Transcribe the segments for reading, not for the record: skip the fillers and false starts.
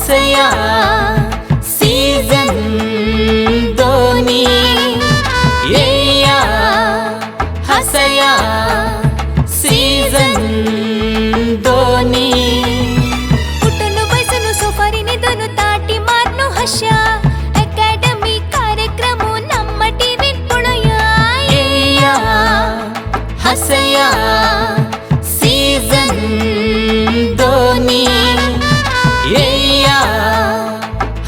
हसया season दोनी, येया हसया season दोनी। उठून बसून सोफारी निदून ताटी मारून हशा अकॅडमी कार्यक्रम ನಮ್ಮ ಟಿವಿ ಪೊಳಯ। येया हसया सीजन दोनी, येया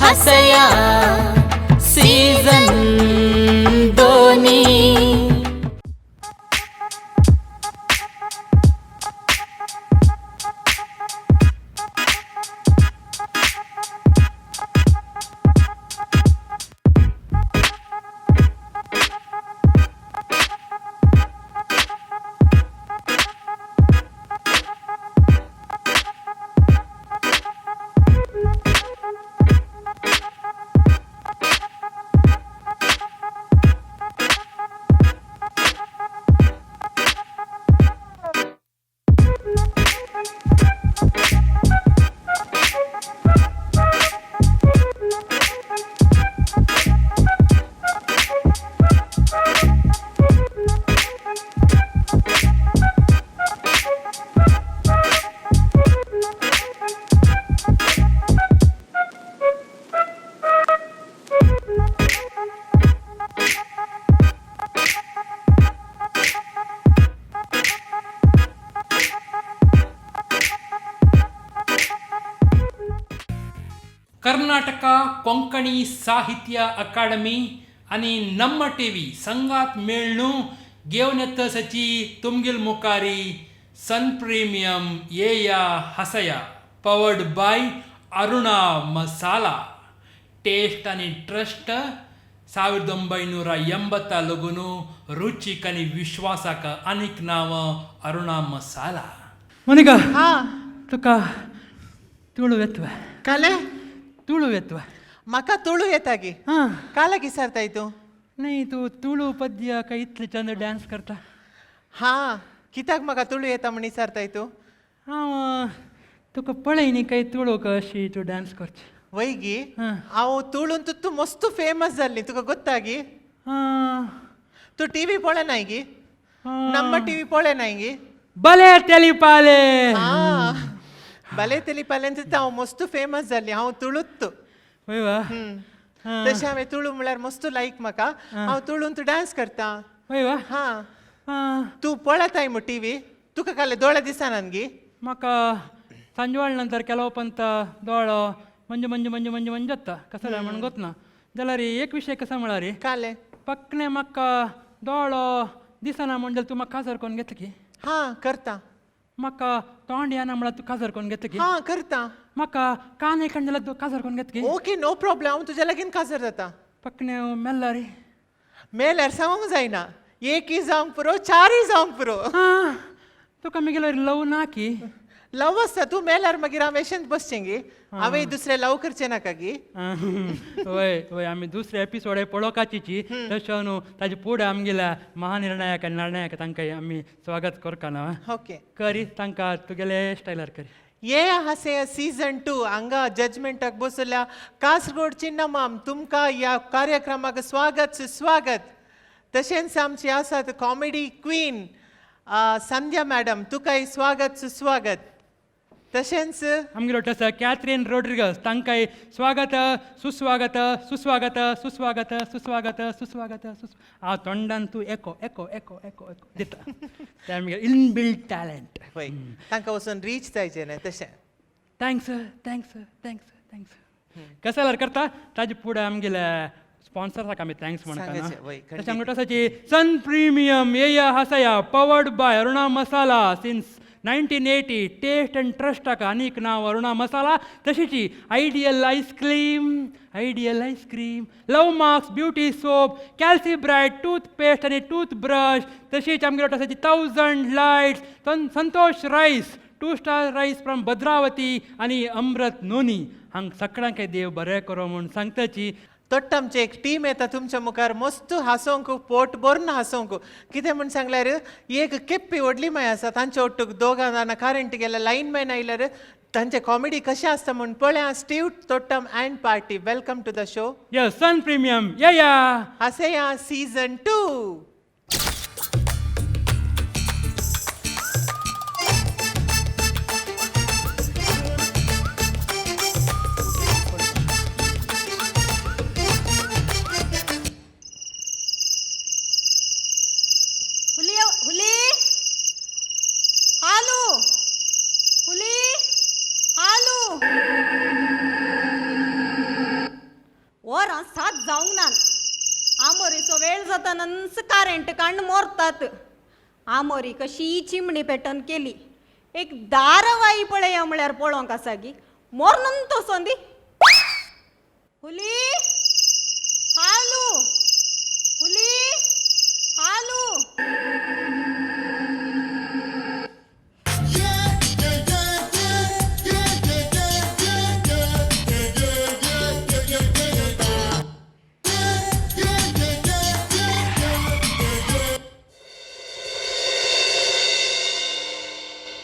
हसया सीजन दोनी। कर्नाटक कोंकणी साहित्य अकादमी आनी नम्म टीव्ही संगात मेळ्ळू घेवन येता सची तुमगेल मुखारी सन प्रीमियम येया हसया, powered by Aruna masala. Taste आनी ट्रस्ट 1980 लगून रुचीक आनी विश्वासाक आनीक नांव अरुणा मसाला। मोनिका, हा। तुका तुळू येतवा? काले? तुळू येतवा? म्हाका तुळू येता की। हां। काला विचारताय तूं? नाही, तूं तुळू पद्य काय इतले चंद डान्स करता? हा, कित्याक म्हाका तुळू येता म्हण विचारताय तूं? हांव तुका पळय न्ही काय तुळू अशी तूं डान्स करची। वय गी? हां। हांव तुळून तूं मस्त फेमस जाल्ली, तुका गोत्ता गी? हां। तूं टीव्ही पळयनाय गी? हां। नम्म टीव्ही पळयनाय गी? बले तेलिपाले। हा, भले तेलिपाले हांव मस्त फेमस जाल्ली, हांव तुळूत। वय वा। तशें हांवें तुळू म्हळ्यार मस्त लायक म्हाका, हांव तुळून तूं डान्स करता। वय वा। हा। हां। तूं पळयताय मु टीव्ही? तुका काले दोळे दिसनात गी? म्हाका सांजवाळ नंतर केलो पंत दोळो मंजू मंजू मंजू मंजू मंजू जाता, कसं जाय म्हणून गोतना जाल्यार एक विशय कसा म्हळ्यार काले पक्कणे म्हाका दोळो दिसना म्हण जाल्यार तूं म्हाका काजार करून घेतली की? हा, करता। म्हाका तोंड येना म्हळ्यार तूं काजार करून घेतली की? हा, करता। म्हाका कान एक जाल्यार तूं काजार करून घेतली की? ओके, नो प्रॉब्लेम, हांव तुज्या लागीं काजार जाता। पक्कणे मेल्ला रे? मेल्यार सांगूंक जायना, एकय जावंक पुरो, चारय जावंक पुरो। आं, तुका मागीर लव ना की? लव आसता, तूं मेल्यार मागीर हांव वेशेंत बसचें गी? हांवें दुसरें लव करचें नाका गी? वय वय, आमी दुसरे एपिसोड पळोवपाचीची तशें न्हू, ताजे फुडें आमगेल्या महानिर्णायक आनी निर्णायक तांकां आमी स्वागत करता ना। ओके। करी तांकां तुगेले स्टायलार करी। ये हासे सीजन 2 हांगा जजमेंटाक बसल्या कासरगोड चिन्नमाम, तुमकां ह्या कार्यक्रमाक स्वागत सुस्वागत। तशेंच आमची आसात कॉमेडी क्वीन संध्या मॅडम, तुकाय स्वागत सुस्वागत। तशेंच आमगेलो आसा कॅथरीन रोड्रिगस, तांकांय स्वागत सुस्वागत सुस्वागत सुस्वागत सुस्वागत सुस्वागत सुस हांव तोंडान तूं एको एको एको एको एको दिता, ते आमगेले इनबिल्ट टॅलंट। वय, तांकां वचून रीच जायचें न्हय तशें। Thanks thanks thanks thanks. कशें जाल्यार करता, ताजे फुडें आमगेल्या स्पॉन्सर्साक आमी thanks म्हणटा। सांगायचें, वय, तशें आमगेलो आसाची सन प्रिमियम येया हसया, powered by Aruna masala since 1980, taste and ट्रस्टाक आनीक नांव अरुणा मसाला। तशीच ideal ice cream, ideal ice cream, love marks beauty soap, calci bright toothpaste आनी टूथब्रश। तशीच आमगेलो आसाची 1000 lights, Santosh rice, 2 star rice from Bhadravati आनी अमृत नोनी। हांग सगळ्यांक देव बरें करो म्हूण सांगताची। तोट्ट आमची एक टीम येता तुमच्या मुखार मस्त हांसोवंक, पोट भरून हांसोवंक. कितें म्हूण सांगल्यार एक केप्पी व्हडली माय आसा, तांच्या ओट्टूक दोगां जाणां करंट गेल्या लायन मॅन आयल्यार तांचे कॉमेडी कशें आसता म्हूण पळया. Steve Thottam and party, welcome to the show. Yes, Sun Premium येया हसया सीझन 2. ಹುಲಿ, ಹುಲಿ ಹಾಲು, ಹುಲಿ हालू. वरां सात जावंक ना. आमोरीचो वेळ जाता नंच कारेंट काण्ण मोरतात. आमोरी कशी चिमणी पेटन केली. एक दारवाई पळया म्हळ्यार पळोवंक आसा गी मोरनून तो संदी. हुली हालू, हुली हालू.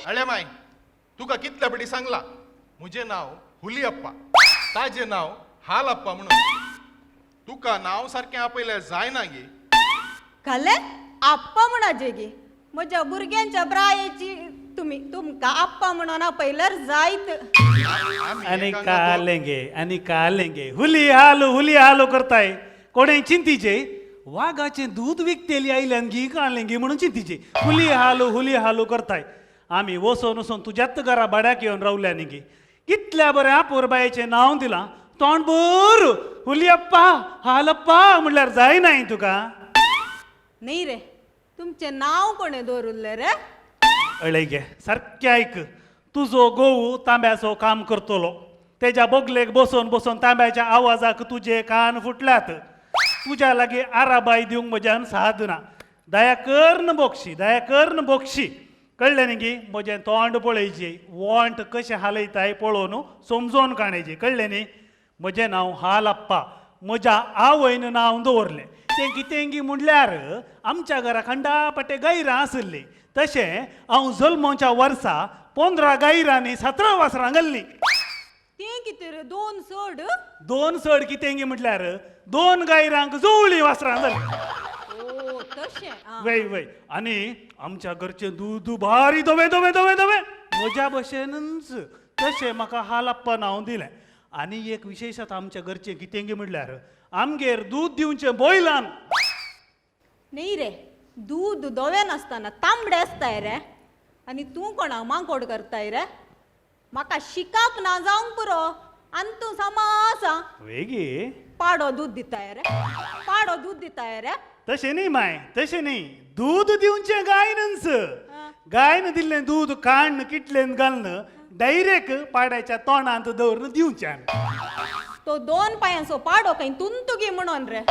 अळे माय, तुका कितल्या पटी सांगला, मुझे नाव हुलियप्पा, ताजे नाव हालप्पा म्हणून. तुका नाव सारकें आपयल्यार जायना गे. घाले आप्पा म्हणाजे गी. म्हज्या भुरग्यांच्या प्रायेची तुमी, तुमकां आप्पा म्हणून आपयल्यार जायत. आमी आणि एकांगा कालेंगे आणि कालेंगे हुली हालू हुली हालू करताय. कोणे चिंतीचे वाघाचे दूध विकतेली आयल्यान घी काडलेंगी म्हणून चिंतीचे हुली हालू हुली हालू करताय. आमी वसोन वसोन तुज्याच घरा भाड्याक येवन रावल्या न्ही. कितल्या बरें आपोरबायेचें नांव दिलां, तोंड बर हुलियप्पा हालप्पा म्हणल्यार जायना तुका. न्ही रे, तुमचें नांव कोणें दवरुल्लें रे? अळे गे, सारकें आयक. तुजो गोवू तांब्याचो काम करतलो, तेज्या बगलेक बसोन बसोन तांब्याच्या आवाजाक तुजे कान फुटल्यात. तुज्या लागीं आराबाय दिवंक म्हज्यान साद ना. दया कर्न बोगशी, दया कर्न बोगशी. कळ्ळें न्ही गी? म्हजें तोंड पळयची, वोंट कशें हालयताय पळोवन समजोन काडयची. कळ्ळें न्ही? म्हजें नांव हालप्पा. म्हज्या आवयन नांव दवरलें. तें कितेंगी म्हणल्यार आमच्या घरा खंडापटे गैरां आशिल्लीं. तशें हांव जल्मोच्या वर्सा 15 गायरांनी 17 वासरां घाल्लीं. तें कितें रे, दोन चड? दोन चड कितेंगी म्हटल्यार 2 गायरांक जुवळी वासरां जालीं. ओ तशें आं. वय वय. आनी आमच्या घरचें दूद भारी धवें धवें धवें धवें म्हज्या भशेनच. तशें म्हाका हालप्पा नांव दिलें. आनी एक विशेश आतां आमच्या घरचें कितेंगी म्हणल्यार आमगेर दूद दिवचें बैलान. न्ही रे, दूद धवें नासतना तांबडें आसताय रे. आनी तूं कोणाक मांकोड करताय रे? म्हाका शिकाप ना जावंक पुरो आनी तूं सामा आसा. वेगी पाडो दूद दिताय रे, पाडो दूद दिताय रे. तशें न्ही माय, तशें न्ही. दूद दिवचें गायनच. गायन दिल्लें दूद काण्ण किटलेन घालून डायरेक्ट पाड्याच्या तोंडांत दवरून दिवचें. तो 2 पांयांचो पाडो खंय तुंतुगी म्हणून रे.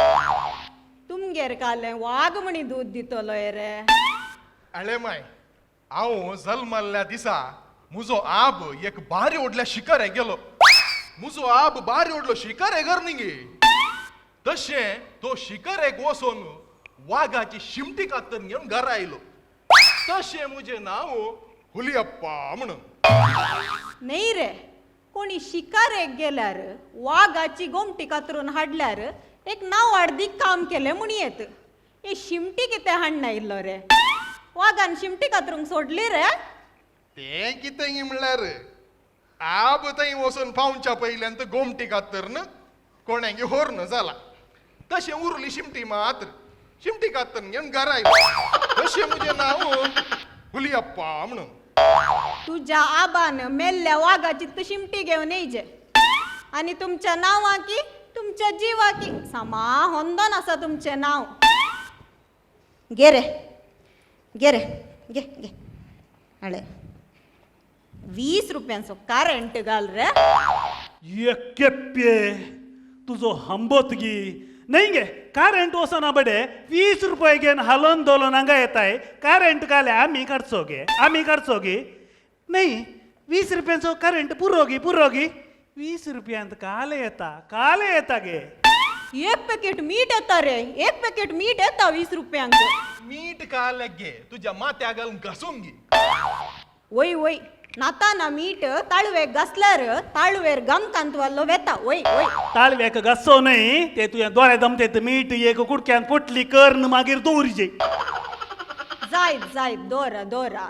तुमगेर कालें वाग म्हणी दूद दितलो रे. अळे माय, हांव जल्मल्ल्या दिसा मुजो आब एक बारी व्हडल्या शिकारे गेलो. मुजो आब बारी व्हडलो शिकारे घर न्ही गे. तशें तो शिकारेक वचोन वागाची शिमटी कातरून घेवन घरा आयलो. तशें मुजें नांव हुलियप्पा म्हणून. न्ही रे, कोणी शिकारेक गेल्यार वागाची गोमटी कातरून हाडल्यार एक नांव हाडदीक काम केलें म्हूण येत. हे शिमटी कितें हाडना इल्लो रे? वागान शिमटी कातरूंक सोडली रे? तें कितें म्हणल्यार आब थंय वचून पावच्या पयल्यान तो गोमटी कातरून कोणागे होर्न जाला. तशें उरली शिमटी मात्र. शिमटी कातरून घेवन घरा आयलो. तशें मुजें नांव हुलियप्पा म्हणून. तुज्या आबान मेल्ल्या वागाची तूं शिमटी घेवन येयचे. आनी तुमच्या नांवाकी तुमच्या जिवाकी सामा होंदोन आसा तुमचें नांव. घे रे, घे रे, घे घे. हाडे 20 रुपयांचो करंट घाल रे. केप्पे तुजो हंबोत गी. न्ही गे, करंट वचना बडे 20 रुपये घेवन हालोन दोलोन हांगा येताय. करंट घाले आमी काडचो गे, आमी काडचो गे. न्ही 20 रुपयांचो करंट पुरो गी, पुरो गी. 20 रुपयांत काले येता, काले येता गे. एक पॅकेट मीठ येता रे, एक पॅकेट मीठ येता 20 रुपयांक. मीठ काले गे तुझ्या माथ्या घालून घासून घे. वय वय नाता ना मीठ ताळवेक घासल्यार ताळवेर गम कांतवालो वेता. वय वय ताळव्याक घासो न्हय ते तुवें दोळे दमतेत मीठ एक कुडक्यान पोटली कर मागीर दवरचे. जायत जायत दोरा दोरा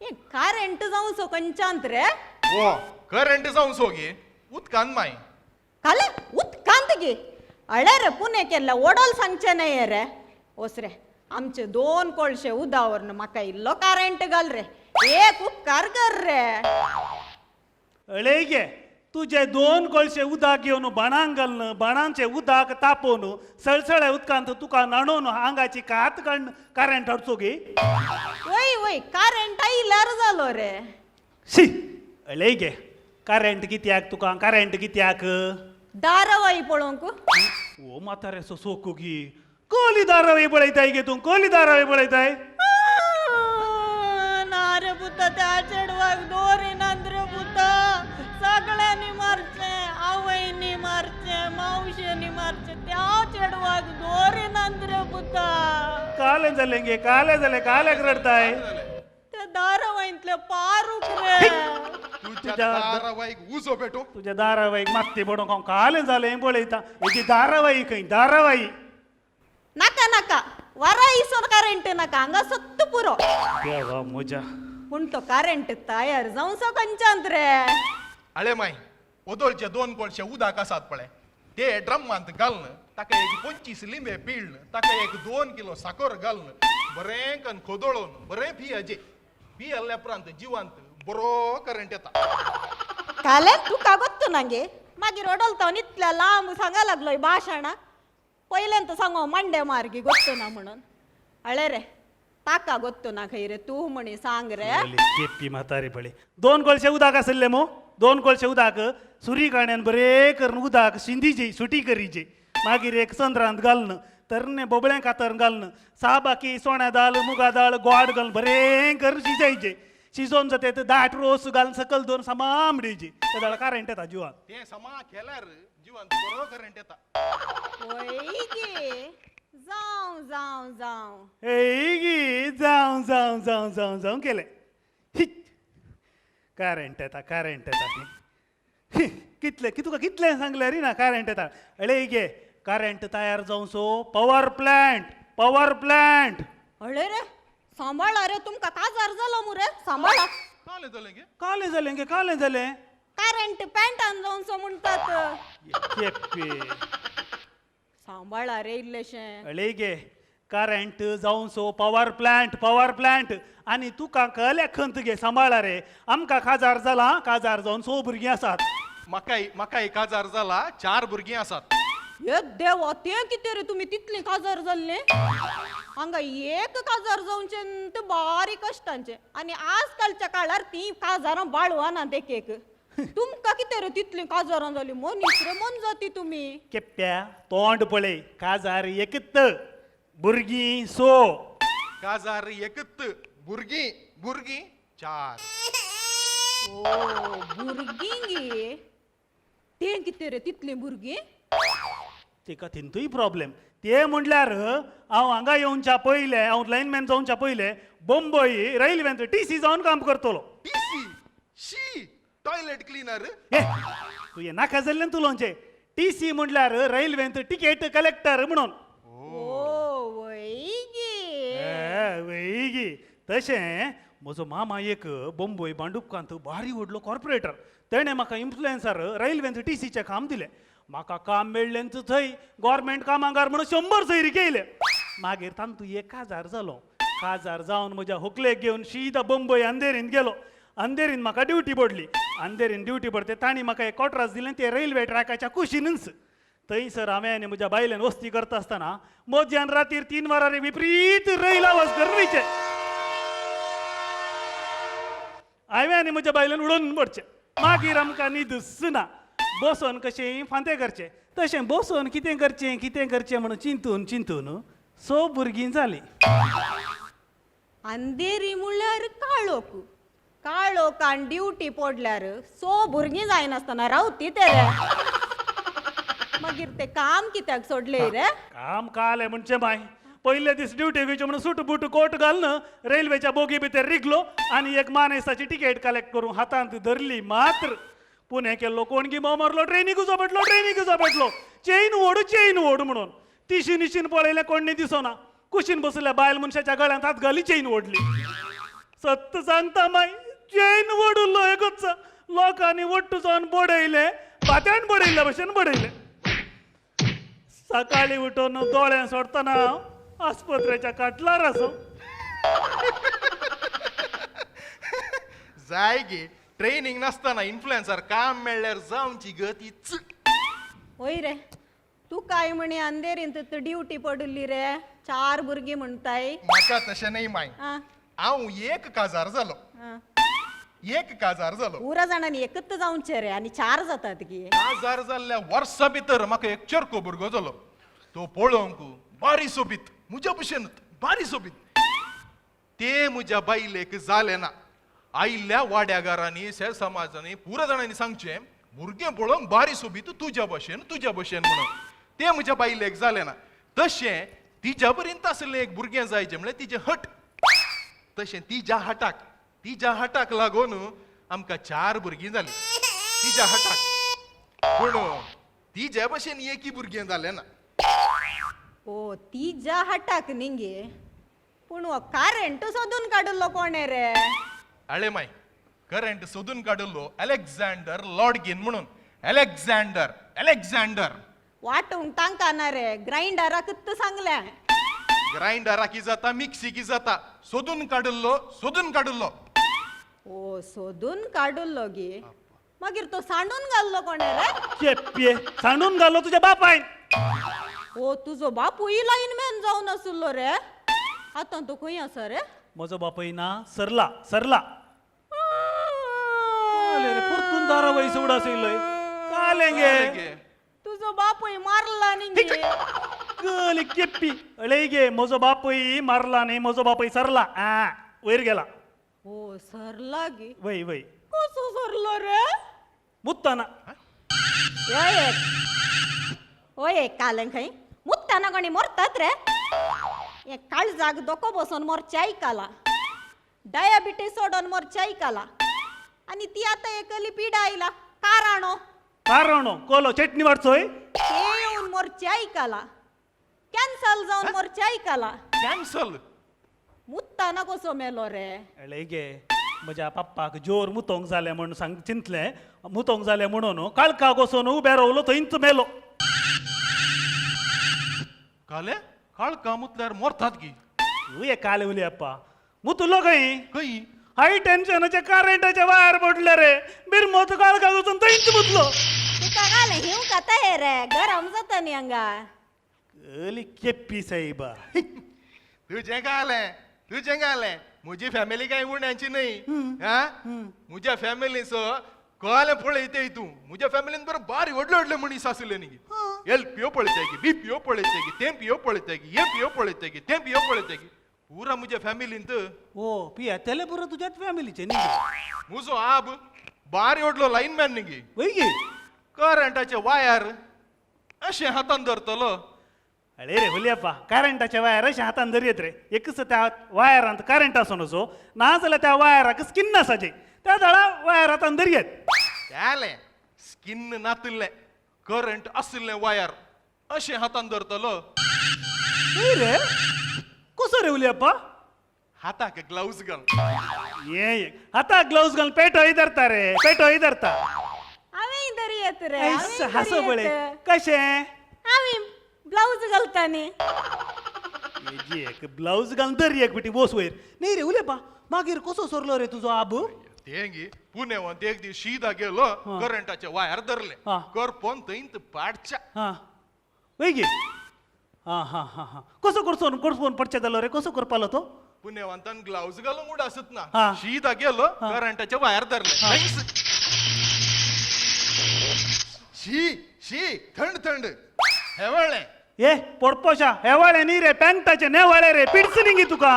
हे करंट जावं सो खंयच्यान रे. वो करंट जावन सो गे उदकान माय. काले उदकांत गे अळे रे पुणे केल्ले ओडोल सांगचे न्हय रे. ओस रे आमचे 2 कोळशे उदावरन म्हाका इल्लो करंट घाल रे, एक उपकार कर रे. अळे गे तुजे 2 कोळशे उदक घेवन बाणांक घालून बाणांचे उदक तापोवन सळसळ्या उदकांत तुका न्हाणोवन आंगाची कात काडून करंट हाडचो गे. वय वय करंट आयल्यार जालो रे. शी अळे गे करंट कित्याक तुका, करंट कित्याक? दारवाई पळोवंक. ओ म्हाताऱ्याचो सोको गी कोली दारावय पळयताय गे तूं, कोली दारावय पळयताय? ना रे पुता त्या चेडवाक दोरिनात रे पुता, सगळ्यांनी मारचें, आवयनी मारचें, मावशेनी मारचें, त्या चेडवाक दोरिनात रे पुता. कालें जालें गे, कालें जालें, काल्याक रडताय? त्या दारावयंतले पारूक रे. तुझ्या दारावाईक उजो पेटो. तुज्या दारावाईक मात्ती पडोवंक हांव कालें जालें पळयता. हेजी दारावाई खंय दारावाई? नाका नाका वरा इसोन करंट नाका, हांगा सत्त पुरो. देवा म्हज्या. पूण तो करंट तयार जावं सो खंयच्यान रे. अळे माय ओदोळचे 2 कोळशे उदक आसात पळय ते ड्रमांत घालून ताका एक 25 लिंबे पिळून ताका एक 2 किलो साकर घालून बरें कन खोदोळून बरें पियाचे, पियल्ल्या उपरांत जिवांत बरो करंट येता. काले तुका गोत्तु ना गे, मागीर ओडलता इतल्या लांब सांगा लागलोय भाशणां. पयल्यान सांगो मांडे मार्गी गोत्तु ना म्हणून. अळे रे ताका गोत्तु ना खंय रे तूं म्हणी सांग रे. केपी म्हातारी पळय 2 कोळशे उदक आसले मो, 2 कोळशे उदक सुरी काण्यान बरें करून उदक शिंदीचे सुटी करीचे, मागीर एक संद्रांत घालून तरणे बोबळें कातर घालून साबाकी सोण्या दाळ मुगा दाळ गोड घालून बरें करून शिजयचे, शिजोवन जाते दाट रोस घालून सकल दोन समा मडीची त्या दाळ करंट येता जिवान. ते समा केल्यार जिवांत बरो करंट येता. वय गे जावं जावं जावं. गी जावं जावं जावं जावं जावं केलें. करंट येता करंट येता. कितले तुका कितलें सांगलें री ना करंट येता. अळे गे करंट तयार जावं so power plant, power plant. अळे रे सांबाळा रे तुमकां काजार जालो मुरे, सांबाळा. कालें जालें गे, कालें जालें गे, कालें जालें. करंट पॅन्टान जावन सो म्हणटात. सांबाळा रे इल्लेशें. अळे गे करंट जावन so power plant, power plant. आनी तुका कळ्ळ्या खंत गे सांबाळा रे, आमकां काजार जाला, काजार जावन 6 भुरगीं आसात. म्हाकाय म्हाकाय काजार जाला, 4 भुरगीं आसात. ये देवा तें कितें रे तुमी तितलीं काजार जाल्लीं? हांगा एक काजार जावचें तें बारीक कश्टांचें, आनी आजकालच्या काळार तीं काजारां बाळवानात एक एक. तुमकां कितें रे तितलीं काजारां जालीं? मनीस रे मन जाती तुमी. केप्प्या तोंड पळय, काजार एकत भुरगीं 6. काजार एकत भुरगीं भुरगीं 4. ओ भुरगीं गे, तें कितें रे तितलीं भुरगीं? तिका तितूय प्रॉब्लेम. ते म्हणल्यार हांव हांगा येवच्या पयलें, हांव लायनमॅन जावच्या पयलें बंबई रेल्वेंत टीसी जावन काम करतलो. टीसी शी टॉयलेट क्लिनर. हे तुवें नाका जाल्लें तुलोवचें. टीसी म्हणल्यार रेल्वेंत तिकेट कलेक्टर म्हणून. ओ वय गे वय गे. तशें म्हजो मामा एक बंबय भांडुपकांत भारी व्हडलो कॉर्पोरेटर, तेणें म्हाका इन्फ्लुएन्सर रेल्वेंत टीसीचें काम दिलें. म्हाका काम मेळ्ळें थंय गोवोरमेंट कामागार म्हणून 100 सैरी केले. मागीर तांतू एक काजार जालो. काजार जावन म्हज्या होकलेक घेवन शीदा बंबय अंधेरीन गेलो. अंधेरीन म्हाका ड्युटी पडली. अंधेरीन ड्युटी पडते तांणी म्हाका एक कॉट्रास दिलें ते रेल्वे ट्रॅकाच्या कुशीनच. थंयसर हांवें आनी म्हज्या बायलेन वस्ती करता आसतना मध्यान रातीर 3 वरांनी विपरीत रैल आवाज करून हांवें आनी म्हज्या बायलेन उडोवन पडचें. मागीर आमकां न्हीदच ना. बसोन कशें फांते करचें तशें बसोन कितें करचें कितें करचें म्हणून चिंतून चिंतून 6 भुरगीं जालीं. अंधेरी म्हणल्यार काळोख, काळोखान ड्युटी पडल्यार 6 भुरगीं जायनासतना रावती ते रे. मागीर ते काम कित्याक सोडले रे? काम काले म्हणजे माय, पयले दीस ड्युटी घेवचे म्हणून सूट बूट कोट घालून रेल्वेच्या बोगी भितर रिगलो आनी एक मानेसाची तिकेट कलेक्ट करून हातांत धरली मात्र पुणे केल्लो कोण गिमो मारलो, ट्रेनीक उजो पेटलो, ट्रेनीक उजो पेटलो, चेन ओड चेन ओड म्हणून तिशी निशीन पळयलें कोण दिसना. कुशीन बसल्या बायल मनशाच्या गळ्यांत हात घाली चेन ओडली. सत्य सांगता माय, चेन ओडलो एकूच लोकांनी ಒಟ್ಟು जावन बडयले, भात्यान बडयल्ल्या भशेन बडयले. सकाळी उठून दोळे सोडतना आस्पत्रेच्या काटलार आसो. जाय गे, ट्रेनिंग नासतना इन्फ्लुएन्सर काम मेळ्ळ्यार जावची गती. वय रे, तू काय म्हणे अंधेरींत ड्युटी पडिल्ली रे, 4 भुरगीं म्हणताय. म्हाका तशें न्हय माय, हांव एक काजार जालो, एक काजार जालो. पुरा जाणांनी एकच जावचें रे आनी 4 जातात की. काजार जाल्ल्या वर्सा भितर म्हाका एक चरको भुरगो जालो. तो पळोवंक बारी सोबीत, म्हज्या भशेन बारी सोबीत. ते म्हज्या बायलेक जालें ना. आयिल्ल्या वाड्यागारांनी शेर समाजांनी पुरा जाणांनी सांगचें, भुरगें पळोवंक बारी सोबीत, तुज्या भशेन तुज्या भशेन म्हणून. ते म्हज्या बायलेक जालें ना. तशें तिज्या पर्यंत आसलें एक भुरगें जायचें म्हणल्यार तिजें हट. तशें तिज्या हटाक, तिज्या हटाक लागून आमकां 4 भुरगीं जालीं, तिज्या हटाक. पूण तिज्या भशेन एकी भुरगें जालें ना. ओ तिज्या हटाक न्ही गे, पूण हो करंट सोदून काडिल्लो कोणें रे? अळे माय, करंट सोदून काडिल्लो अलेक्झांडर लॉडगीन म्हणून. Alexander, Alexander. वाटूंक तांकां ना रे, ग्रायंडराकच सांगलें. ग्रायंडराकी जाता, मिक्सीकी जाता, सोदून काडिल्लो, सोदून काडिल्लो. ओ सोदून काडिल्लो गे, मागीर तो सांडून घाल्लो कोणें रे? चेप्पे सांडून घालो तुज्या बापायन. ओ तुजो बापूय लायनमॅन जावन आशिल्लो रे, आतां तो खंय आसा रे? म्हजो बापूय ना, सरला सरला. रे परतून दारा वयस उडास येयलोय कालें गे. तुजो बापूय मारला न्ही गे. कली केप्पी अळे गे, म्हजो बापूय मारला न्ही, म्हजो बापूय सरला, आ वयर गेला. ओ सरला गे? वय वय. कसो सरलो रे? मुत्ताना. ओय ओय कालें खंय मुत्ताना कोणी मरतात रे? हे काळजाक धोको बसून मोरचें आयकला, डायबिटीस सोडून मोरचें आयकला, आनी ती आतां एकली पिडा आयला काराणो. काराणो कोलो चटणी वाटचोय ते येवन मोरचें आयकला, कॅन्सल जावन मोरचें आयकला. कॅन्सल मुत्ताना कसो मेलो रे? अळे गे, म्हज्या पप्पाक जोर मुतोंक जालें म्हूण सांग चिंतलें, मुतोंक जालें म्हणून काळखाक वचून उबे रावलो थंयच मेलो. काले काळखा मुतल्यार मोरतात गी. तूं हे काले उलयप्पा, मुतुलो खंय? खंय? हाय टेन्शनाचे करंटाचे वायर पडले रे, बिरमोत काळखाक वचून थंयच मुतलो. तुका घालें हिंव खाता हे रे, गरम जाता न्ही हांगा. कली केप्पी साहेबा. तुजें घालें, तुजें घालें. म्हजी फॅमिली काय उण्याची न्हय. म्हज्या फॅमिलीचो कळ्ळें पळयतय तूं. म्हज्या फॅमिलीन बरें बारी व्हडले व्हडले मनीस आसले न्ही. एल पियो पळयताय की, बी पियो पळयताय की, तें पियो पळयताय की, हें पियो पळयताय की, तें पियो पळयताय की, पुरा म्हज्या फॅमिलींत. ओ पिया तेले पुरो तुज्याच फॅमिलीचे न्ही. म्हजो आब बारी व्हडलो लायनमॅन न्ही गे. वय गे. करंटाचे वायर अशें हातान धरतलो. अळे रे हुलियप्पा, करंटाच्या वायर अशें हातान धरयत रे, एकच त्या वायरांत करंट आसून असो ना जाल्यार त्या वायराक स्किन आसाचे, त्या दळा वायर हातान धरयत. जालें स्किन नातिल्लें करंट आशिल्लें वायर अशें हातान धरतलो. हय रे, कसो रे हुलियप्पा? हाताक ग्लव्स घाल. ये हाताक ग्लव्स घाल पेटोय धरता रे, पेटोय धरता. हांवें धरयत रे, हासो पळय कशें हांवें ब्लाउज घालता न्ही. एक ब्लाउज घालून धर एक पिटी बोस वयर. न्ही रे उलयपा, मागीर कसो सरलो रे तुजो आब? तेंगी पुण्यावंत एक दीस शीदा गेलो, करंटाचे वायर धरले, करपोन थंयत पाडच्या. वय गे. हां हां हां हां, कसो करचो करपोन पडचे जालो रे, कसो करपालो तो? पुण्यवंतान ग्लावज घालून उड आसत ना, शीदा गेलो, करंटाचे वायर धरले. शी शी थंड थंड हेवळ्ळें. ए पोडपोशा हेवाळे न्ही रे, पॅन्टाचे नेवाळे रे, पिड्स न्ही गे तुका.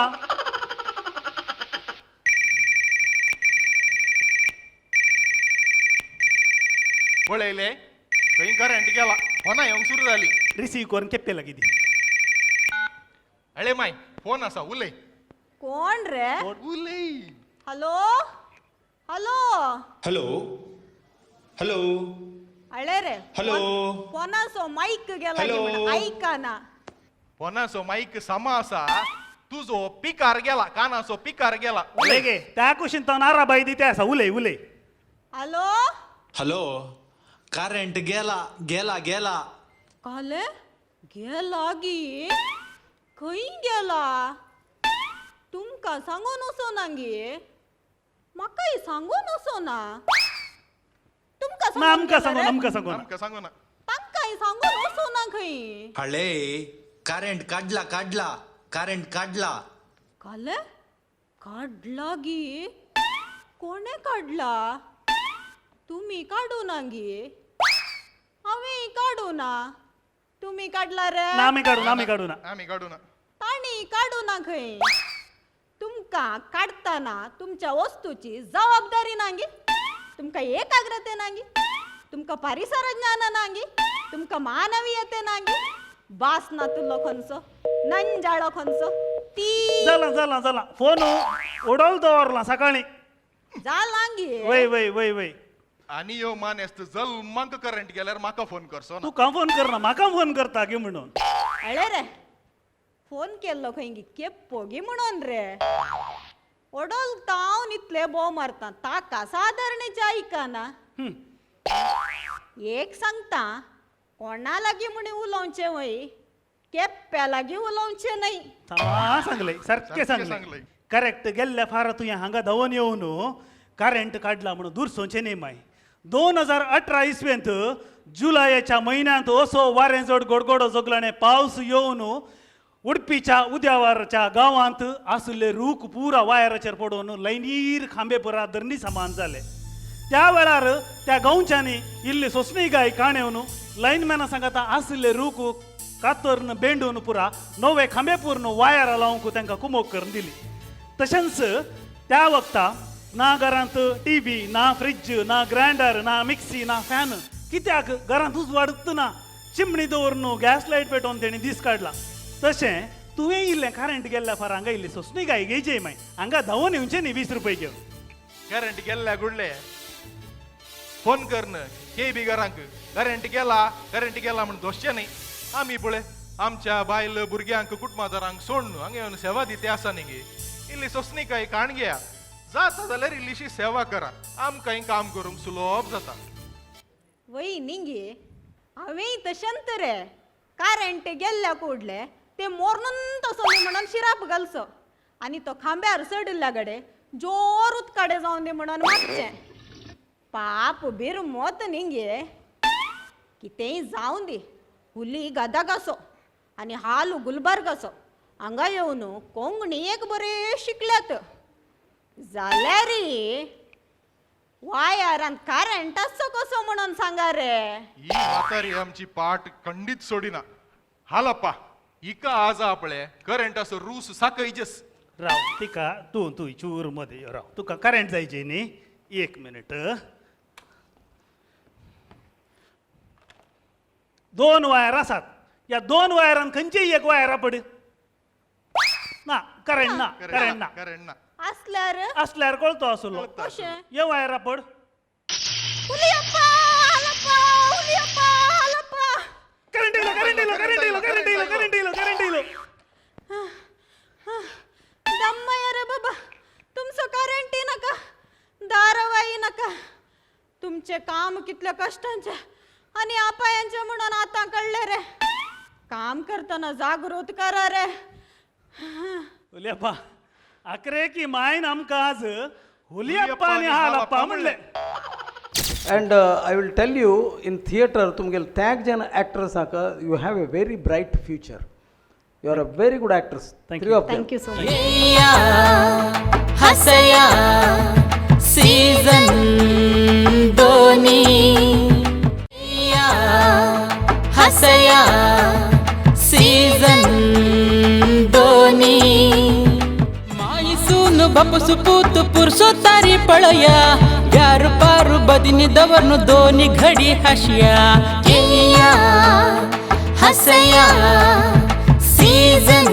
पळयले खंय करंट गेला फोना येवंक सुरू जाली. रिसीव करून केप्पे लागी दी. अळे माय फोन आसा उलय. कोण रे? उलय. Hello hello hello hello. अळे रे हॅलो. फोनाचो माईक गेला हॅलो. म्हण ऐकाना. फोनाचो माईक समा आसा, तुजो पिकार गेला, कानाचो पिकार गेला. उलय गे त्या कुशीन तो नाराबाई दी ते आसा. उलय उलय. हॅलो हॅलो करंट गेला गेला गेला. काले गेला गी? खंय गेला? तुमकां सांगून वचोना गे, म्हाकाय सांगून वचोना. तुमकां ना आमकां सांगून सांगून गेला रे? आमकां सांगून आमकां सांगू ना. तांकांय सांगून वचोना खंय. हळे करंट काडला काडला करंट काडला. काले काडला गी? कोणे काडला? तुमी काडू ना गे, हांवें काडू ना. तुमी काडला रे? ना आमी काडू ना, आमी काडू ना. आमी काडू ना. तांणी काडू ना खंय. तुमकां काडटना तुमच्या वस्तूची जबाबदारी ना गे, तुमकां एकाग्रते ना गे, तुमकां परिसर ज्ञान ना गे, तुमकां मानवीयते ना गे. बास ना तुलो खंयचो नंजाळो खंयचो ती जाला जाला जाला फोन उडोल दवरला सकाळी. जाला गे. वय वय वय वय. आनी यो मानेस्त जल्मांक करंट गेल्यार म्हाका फोन करचो ना. तू का फोन करना, म्हाका फोन करता गे म्हणून. अळे रे फोन केल्लो खंय गी केप्पो गी म्हणून रे. ओडोल तावन इतले बोव मारता ताका सादारणेचे आयकना. एक सांगता कोणा लागीं म्हण उलोवचें वय, केप्प्या लागीं उलोवचें न्हय. सांगले सारकें सांगले. करेक्ट. गेल्ल्या फारा तुवें हांगा धांवून येवन करंट काडला म्हणून दुरसोचें न्ही माय. 2018 इसवेंत जुलयाच्या म्हयन्यांत असो वारें चड गोडगोडो जोगलाणे पावस येवन उडपीच्या उद्यावरच्या गांवांत आशिल्ले रूख पुरा वायराचेर पडून लायनीर खांबे पुरा धरणी समान जाले. त्या वेळार त्या गांवच्यांनी इल्ली सोंसणी गाय काणेवन लायनमॅना सांगता आशिल्ले रूख कातरून बेंडून पुरा नवे खांबे पूर्ण वायरां लावंक तांकां कुमोक करून दिली. तशेंच त्या वखता ना घरांत टी व्ही ना फ्रिज ना ग्रायंडर ना मिक्सी ना फॅन, कित्याक घरांत उजवाडूच ना. चिमणी दवरून गॅस लायट पेटोवन तेणी दीस काडला. तशें तुवें इल्लें करंट गेल्ल्या फार हांगा इल्ली सोंसणी गाय घेयची मागीर हांगा धांवून येवचें न्ही 20 रुपये घेवन. करंट गेल्ल्या गुडले फोन करन के बी घरांक करंट गेला करंट गेला म्हण दोशचें न्ही. आमी पळय आमच्या बायल भुरग्यांक कुटुंबादारांक सोडून हांगा येवन सेवा दिते आसा न्ही गे. इल्ली सोंसणी काय काण घेया जाता जाल्यार इल्लीशी सेवा करा, आमकां काम करूंक सुलभ जाता. वय न्ही गे, हांवें तशेंच रे करंट गेल्ल्या कुडले ते मोरनून तसो न्ही म्हणून शिराप घालचो आनी तो खांब्यार चडिल्ल्या कडेन जोर उदकाडे जावन दी म्हणून मारचें. पाप बीर मोत न्ही गे, कितेंय जावन दी. हुली गदगासो आनी हालू गुलबर्गाचो हांगा येवन कोंकणी एक बरें शिकल्यात जाल्यार वायरान करंट आसचो कसो म्हणून सांगा रे. ही म्हातारी आमची पाट खंडीत सोडिना. हालप्पा हिका आज आपले करंट असो रूस साकयचेस. राव तिका तूं तूं चूर मध्ये राव, तुका करंट जायचे न्ही. एक मिनिट. 2 वायर आसात, ह्या 2 वायरान खंयचीय एक वायरा पड ना करंट ना करंट ना करंट ना आसल्यार आसल्यार कळतो आसलो. कशें हे वायरा पड. हुलियप्पा हालप्पा हुलियप्पा हालप्पा. करंट येयलो करंट येयलो करंट येयलो करंट येयलो करंट येयलो करंट येयलो. दम्मय रे बाबा, तुमचो करंट नाका दारवाई नाका. तुमचें काम कितल्या कश्टांचें आनी अपायांचें म्हणून आतां कळ्ळें रे. काम करतना जागृत करा रे. हुलियप्पा आकरे की मायन आमकां आज हुलियप्पा आनी हालप्पा म्हणलें. And I will tell you, in theatre, तुमगेले त्याग जन actors आका, you have a very bright future. You are a very good actress. Thank Three you. of them. Thank you so much. Hasaya season दोन्ही. हसया season दोन्ही. माईसून बापूस पूत पुरसो तारी पळया व्यार पारू बदिनी दवरनु दोनी घडी हाशिया येया हसया सीझन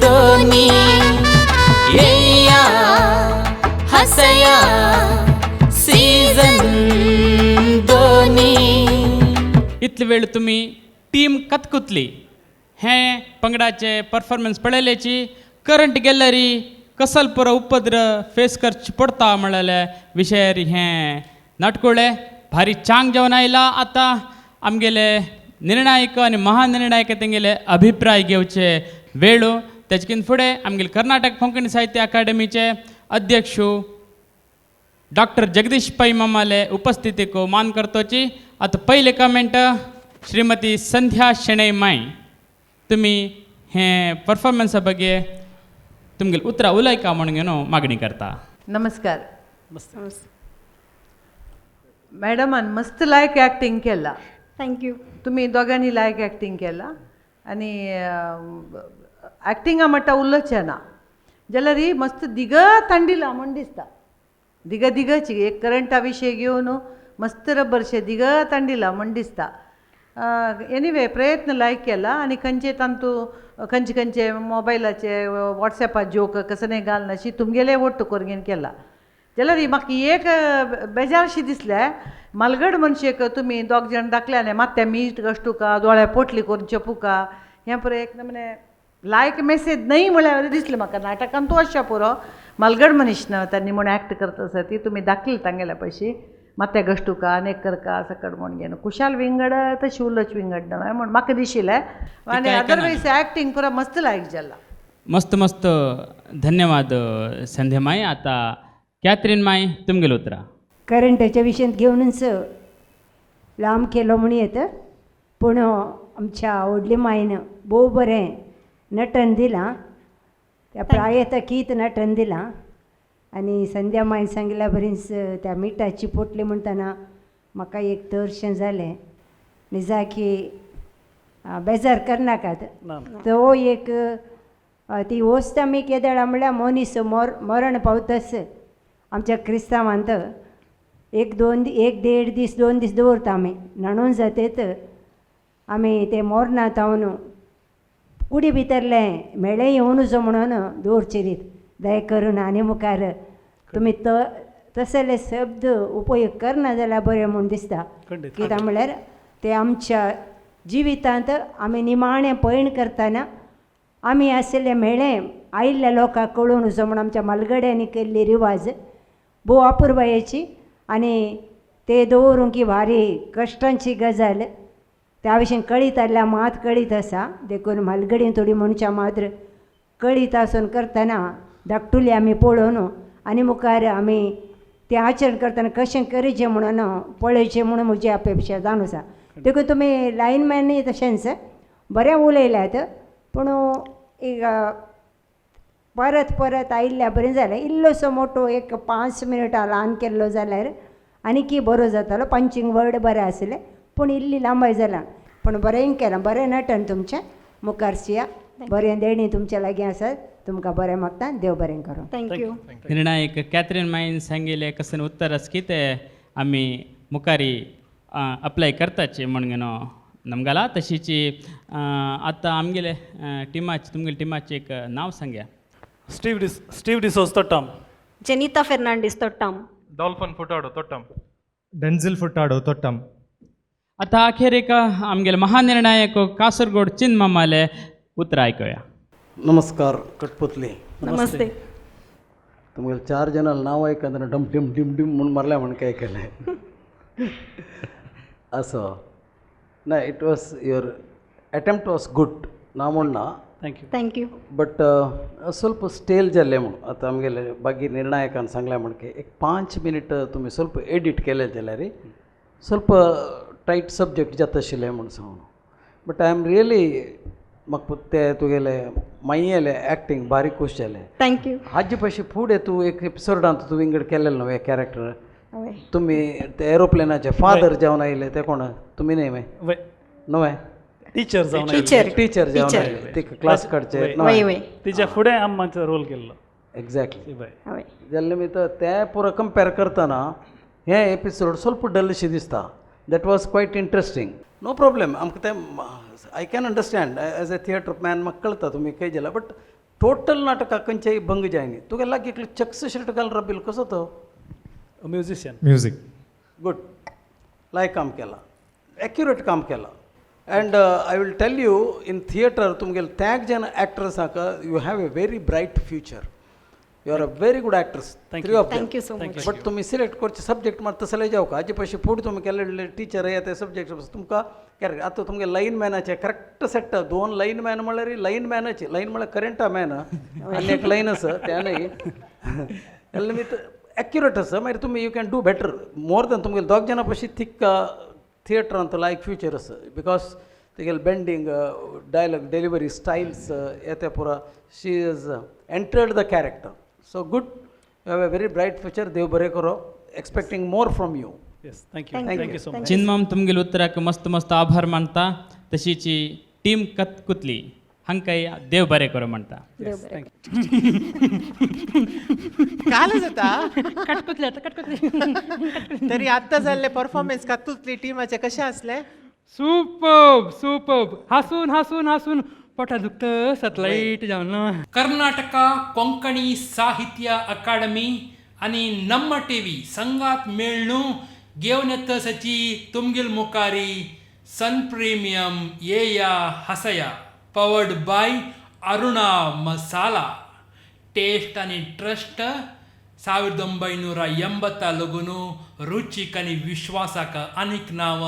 दोनी येया हसया सीझन दोनी. इतले वेळ तुमी टीम कतकुतली हें पंगडाचे परफॉर्मन्स पळयल्याची करंट गॅलरी कसल पुरो उपद्र फेस करची पडता म्हळ्यार विशयार हें नाटकुळें भारी चांग जेवण आयला. आतां आमगेले निर्णायक आनी महानिर्णायक तेंगेले अभिप्राय घेवचे वेळू तेचकीन फुडें आमगेले कर्नाटक कोंकणी साहित्य अकादेमीचे अध्यक्ष डॉक्टर जगदीश पै मामाले उपस्थितीक मान करतोची. आतां पयले कमेंट श्रीमती संध्या शेणै माय, तुमी हें परफॉर्मन्सा बगे तुमगेले उतरां उलयका म्हणून न्हू मागणी करता. नमस्कार. मॅडमान मस्त लायक ॲक्टिंग केला. Thank you. तुमी दोगांनी लायक ॲक्टिंग केला आनी ॲक्टिंगा म्हणटा उलोवचें ना जाल्यार ही मस्त दिगा तांडिला म्हूण दिसता. दिगा दिगाची एक करंटा विशय घेवन मस्त रबरशे दिगा तांडिला म्हूण दिसता. एनिवे प्रयत्न लायक केला आनी खंयचे तांतू खंयचे खंयचे मोबायलाचे वॉट्सॅपार जोक कसले घालनाशी तुमगेले वट्ट करून केला. जाल्यार म्हाका एक बेजारशी दिसलें मालगड मनशेक तुमी दोग जाण दाखल्याले मात्या मीठ कश्टुका दोळ्या पोटली करून चेपुका हें पळय एक नमने लायक मेसेज न्हय म्हळ्यार दिसलें म्हाका. नाटकान तूं अशें पुरो मालगड मनीस न्हय तांणी म्हूण एक्ट करता आसा ती तुमी दाखयली तांगेल्या पयशी मात्या गश्टुका आनी एक करका सकट म्हूण घेवन कुशाल विंगड तशी उलोवच विंगड न्हय म्हूण म्हाका दिशिल्लें. आनी अदरवायज एक्टींग पुरो मस्त लायक जाला. मस्त मस्त धन्यवाद संध्या माय. आतां कॅथरीन माय तुमगेले उतरां. करंटाच्या विशयांत घेवनच लांब केलो म्हूण येता पूण आमच्या व्हडली मायन भोव बरें नटन दिलां त्या प्रायतकीत नटन दिलां आनी संध्या मायन सांगिल्ल्या बरीच त्या मिठाची पोटली म्हणटना म्हाका एक तरशें जालें. निजाकी बेजार करनाकात तो एक ती वस्त आमी केदळा म्हणल्यार मनीस मरण पावतस आमच्या क्रिस्तांवांत एक दोन एक देड दीस 2 दीस दवरता आमी न्हाणून जातेत आमी ते मोरना तावन कुडी भितरलें मेळें येवनुचो म्हणून दवरचे रीत दया करून आनी मुखार तुमी तसले शब्द उपयोग करना जाल्यार बरें म्हूण दिसता. कित्याक म्हणल्यार ते आमच्या जिवितांत आमी निमाणें पयण करतना आमी आशिल्लें मेळें आयिल्ल्या लोकांक कळून वचो म्हूण आमच्या मालगड्यांनी केल्ली रिवाज भोव अपुरबायेची आनी ते दवरूंक ही भारी कश्टांची गजाल त्या विशीं कळीत आसल्यार मात कळीत आसा. देखून म्हालगडीन थोडी मनशां मात्र कळीत आसून करतना धाकटुली आमी पळोवन आनी मुखार आमी तें आचरण करतना कशें करचें म्हणून पळयचें म्हणून म्हजी अपेक्षा जावन आसा. देखून तुमी लायनमॅनूय तशेंच बरें उलयल्यात पूण एक परत परत आयिल्ल्या बरें जालें. इल्लोसो मोटो एक 5 मिनटां ल्हान केल्लो जाल्यार आनीकी बरो जातालो. पंचींग वर्ड बरें आसलें पूण इल्ली लांबाय जाला पूण बरें केलां बरें नटन तुमचें मुखारसिया बरें देणी तुमच्या लागीं आसा. तुमकां बरें मागता देव बरें करूं. Thank you. निर्णायक कॅथरीन मायन सांगिल्लें कसन उत्तर आसा की ते आमी मुखारी अप्लाय करताचे म्हणून नमगाला. तशीची आतां आमगेले टिमाचे तुमगेले टिमाचें एक नांव सांगया. Steve D'Souza Thottam, Janita Fernandes Thottam, Dolphin Furtado Thottam, Denzil Furtado Thottam. आतां अखेरेक आमगेले महानिर्णायक कासरगोड चिन्मामाले उतरां आयकुया. नमस्कार कटपुतली. नमस्ते. तुमगेले 4 जणां नांव आयकतना डम डिम डिम डिम म्हूण मारल्या म्हण काय केलें असो ना. It was your attempt was good ना म्हूण ना. Thank you. Thank you. But ಸ್ವಲ್ಪ स्टेल जाल्लें म्हूण आतां आमगेले बाकी निर्णायकान सांगलें म्हण की एक 5 मिनीट तुमी ಸ್ವಲ್ಪ एडिट केलें जाल्यार ಸ್ವಲ್ಪ टायट सब्जेक्ट जाता आशिल्लें म्हूण सांगून. बट I am really म्हाका ते तुगेले मायेले एक्टींग बारीक खूश जालें. Thank you. हाजे पयशे फुडें तूं एक एपिसोडांत तूं विंगड केलें न्हू एक कॅरेक्टर तुमी ते एरोप्लेनाचे फादर जावन आयले ते कोण तुमी न्हय न्हय न्हय टिचर जावन टिचर जावन आयले ते क्लास काडचे न्हय तिच्या फुडें आमचो रोल केल्लो. एग्जॅक्टली जाल्ले मी तर ते पुरो कंपेर करतना हे एपिसोड स्वल्प डलशें दिसता. That was quite interesting. No problem, आमकां तें I can understand as a theatre man, म्हाका कळटा तुमी खंय जाल्यार, बट टोटल नाटकाक खंयचेय भंग जायनी. तुगे लागीं एकलो चक्स शर्ट घालून राबिल्लो कसो तो? म्युझिशियन. म्युजीक. गुड, लायक काम केलां, एक्युरेट काम केलां. And I will tell you, in theatre तुमगेले त्याग जन एक्टर्सांक you have a very bright future. You are a very good actors, three of. Thank you so much. But तुमी select करचे subject मात तसले जावका. हाजे पयशे फुडें तुमी केल्ले टिचर येता ते सब्जेक्ट तुमकां करेक्ट. आतां तुमगे लायन मॅनाचे करेक्ट सेट, दोन लायन मॅन म्हणल्यार लायन मॅनाचे लायन म्हळ्यार करंटा मॅन आनी एक लायन आसा त्या न्ही निमित्त एक्युरेट आसा. मागीर तुमी you can do better more than तुमगेले दोग जाणां पशी थिक थिएटरांत लायक फ्युचर आसा, because तेगेले बेंडींग, डायलॉग डिलिवरी स्टायल्स येते पुरा. She is entered the character. So good, you have a very bright future. देव बरें करो. Expecting more from you. Yes, thank you. Thank you so much. चिन्माम तुमगेले उतराक मस्त मस्त आभार मानता. तशीच टीम कतकुतली हांकांय देव बरें करो म्हणटा. देव बरें. काल जाता. कटकुतले कटकुतले. तरी आत्तां जाल्ले परफॉर्मन्स कातुतली टिमाचे कशें आसलें? Superb superb. हासून हासून हासून पोटा दुखता सत लायट जावन. कर्नाटक कोंकणी साहित्य अकादमी आणि ನಮ್ಮ ಟಿವಿ ಸಂಗಾತ್ ಮೇಳ್ನು घेवन येतसची तुमगेल मुखारी सन प्रीमियम येया हसया, powered by Aruna Masala. Taste आणि ट्रस्ट 1980 ಲಗುನು ರುಚಿಕ್ आणि विश्वासाक अनेक नाव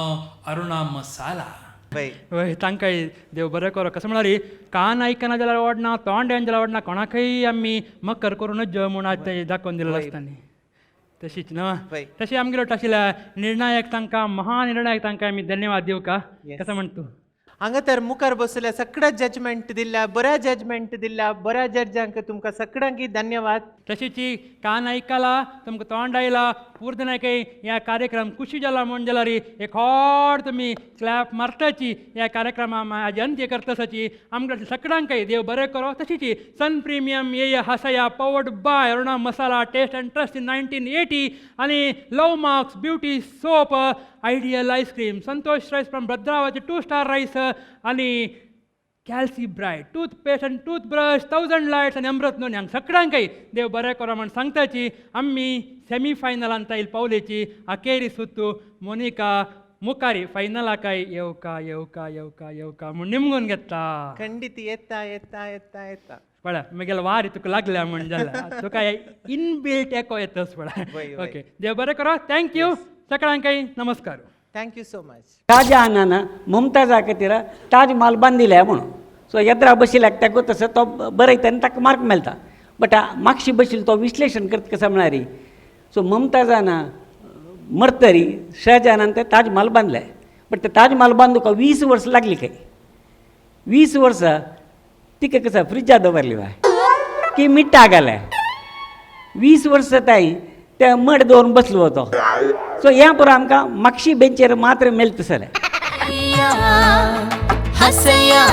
अरुणा मसाला. वय, तांकांय देव बरें करो. कशें म्हळ्यार कान आयकना जाल्यार आवडना, तोंड येना जाल्यार आवडना, कोणाकय आमी मक्कर करूनच म्हूण आज ते दाखोवन दिलेलें आसता न्ही. तशीच न्हू तशें आमगेलो आशिल्ल्या निर्णायक तांकां, महानिर्णायक तांकां आमी धन्यवाद दिवका. कसो म्हणटा तूं? हांगा तर मुखार बसल्या सगळ्या जजमेंट दिल्या, बऱ्या जजमेंट दिल्या, बऱ्या जजांक तुमकां सगळ्यांकी धन्यवाद. तशीच कान आयकला तुमकां तोंड आयला पूर्ण नायकय ह्या कार्यक्रम खुशी जाला म्हूण जाल्यार एक होड तुमी क्लॅप मारताची. ह्या कार्यक्रमा आज अंत्य करताची. आमकां सगळ्यांकय देव बरें करो. तशीच सन प्रिमियम ये हसया, powered by Aruna Masala, taste and trust in 1980 आनी love marks beauty soap, ideal ice cream, Santosh rice from Bhadravati 2 star rice आनी Calci bright toothpaste and toothbrush, 1000 lights आनी अमृत नोनी. हांगा सगळ्यांकय देव बरें करो म्हूण सांगताची. आमी सेमी फायनलांत आयल पावलेची. अखेरी सुत्तू मोनिका मुखारी फायनलाकाय येवका येवका येवका येवका म्हूण निमगून घेता. खंडीत येता येता येता येता. पळय म्हगेले वारी तुका लागल्या म्हूण जाल्यार तुका इनबिल्ट एको येतच पळय. ओके, देव बरें करो. Thank you सगळ्यांकय. नमस्कार. Thank you so much. शाहजहानान मुमताजा खातीर ताज महाल बांदिले म्हणून. सो येद्रा बशिल्ल्याक ताका तसो तो बरयता आनी ताका मार्क मेळटा. बट मागशी बशिल्लो तो विश्लेशण करता कसो म्हळ्यार, सो मुमताजान मरतरी शाहजहानान ते ताज महाल बांदले. बट ते ताज महाल बांदूंक 20 वर्सां लागली खंय. 20 वर्सां तिका कसो फ्रिजा दवरली बाय की मिठा घालें. 20 वर्सां ताई ते मड दवरून बसलो तो. सो हें पुरो आमकां मागशी बेंचेर मात्र मेळटा सर. हसया.